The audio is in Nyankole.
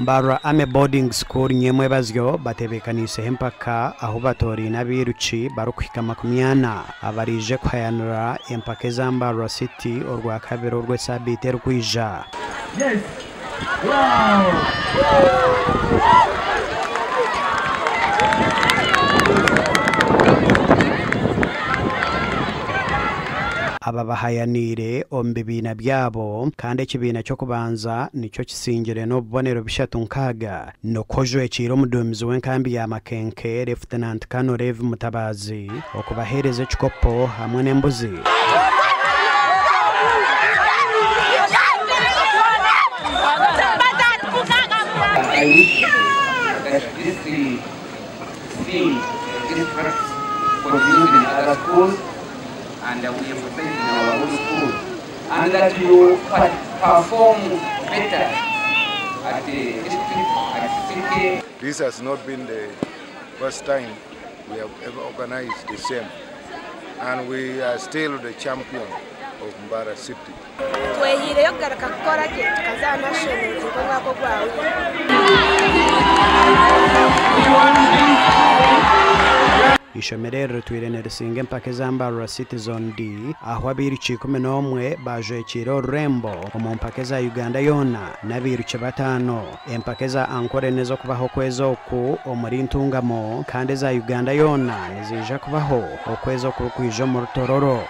Mbarara Army Boarding School Nyemwebazyo batebeekaniiseho empaka ahu batooraine abairuki barikuhika 40 abaraije kuhayanira empaka eza Mbarara City orwakabiri orw'esaabiiti erikwija. Yes! Wow! Aba bahayaniire omu bibiina byabo kandi ekibiina ky'okubanza nikyo kisingire n'obubonero bishatu nkaaga. Nikwo ojwekiire omuduumizi w'enkambi ya Makenke, Lieutenant Colonel Levi Mutabazi okubaheereza ekikopo hamwe n'embuzi. I wish that this thing, this practice continues in other schools and we emphasize in our own school, and that you perform better at the district, at city. This has not been the first time we have ever organized the same, and we are still the champion of Mbarara City. Twehiireyo kugaruka kukora gye tukaza aha nationals nk'omwaka ogwahweire. Eishomero eri ritwire nirisinga empaka eza Mbarara City Zone D ahu abairuki 11 baajwekiire orurembo omu mpaka eza Uganda yoona n'abairuki bataano. Empaka eza Ankole n'ez'okubaho okwezi oku omuri Ntungamo kandi eza Uganda yoona niziija kubaho okwezi okurikwija omuri Tororo.